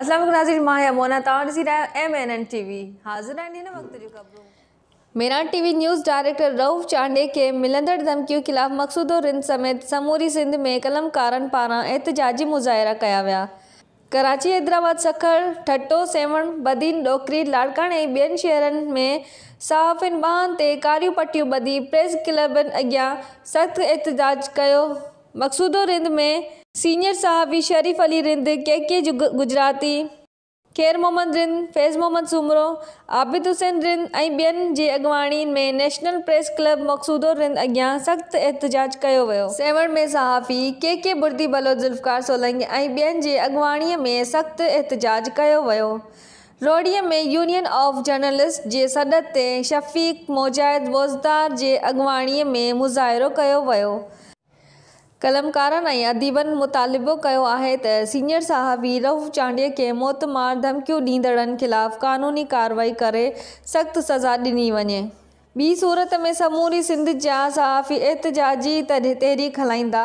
اسلام عليڪم ناظرين مان آهيان مونا توهان ڏسي رهيا آهيو ايم اين اين ٽي وي حاضر آهن هن وقت جون خبرون. Mehran T V news director Rauf Chandio کي ملندڙ ڌمڪين خلاف مقصودو رند سميت سموري سنڌ ۾ قلمڪارن پاران احتجاجي مظاهرا ڪيا ويا. ڪراچي، حيدرآباد، سکر، ٺٽو، سيوهڻ، بدين، ڏوڪري، لاڙڪاڻي ۽ ٻين شهرن ۾ صحافين ٻانهن تي ڪاريون پٽيون ٻڌي پريس ڪلبن اڳيان سخت احتجاج ڪيو. مقصودو رند ۾ سينيئر صحافي شريف علي رند، ڪي ڪي گجراتي، خير محمد رند، فيض محمد سومرو، عابد حسين رند ۽ ٻين جي اڳواڻي ۾ national press club Maqsoodo Rind اڳيان سخت احتجاج ڪيو ويو. سيوهڻ ۾ صحافي ڪي ڪي بردي بلوچ، ذوالفقار سولنگي ۽ ٻين جي اڳواڻي ۾ سخت احتجاج ڪيو ويو. روهڙي ۾ يونين آف جرنلسٽس جي سڏ تي شفيق مجاهد بوزدار جي اڳواڻي ۾ مظاهرو ڪيو ويو. قلمڪارن ۽ اديبن مطالبو ڪيو آهي ته سينيئر صحافي رئوف چانڊيي کي موتمار ڌمڪيون ڏيندڙن خلاف قانوني ڪارروائي ڪري سخت سزا ڏني وڃي، ٻي صورت ۾ سموري سنڌ جا صحافي احتجاجي تحريڪ هلائيندا.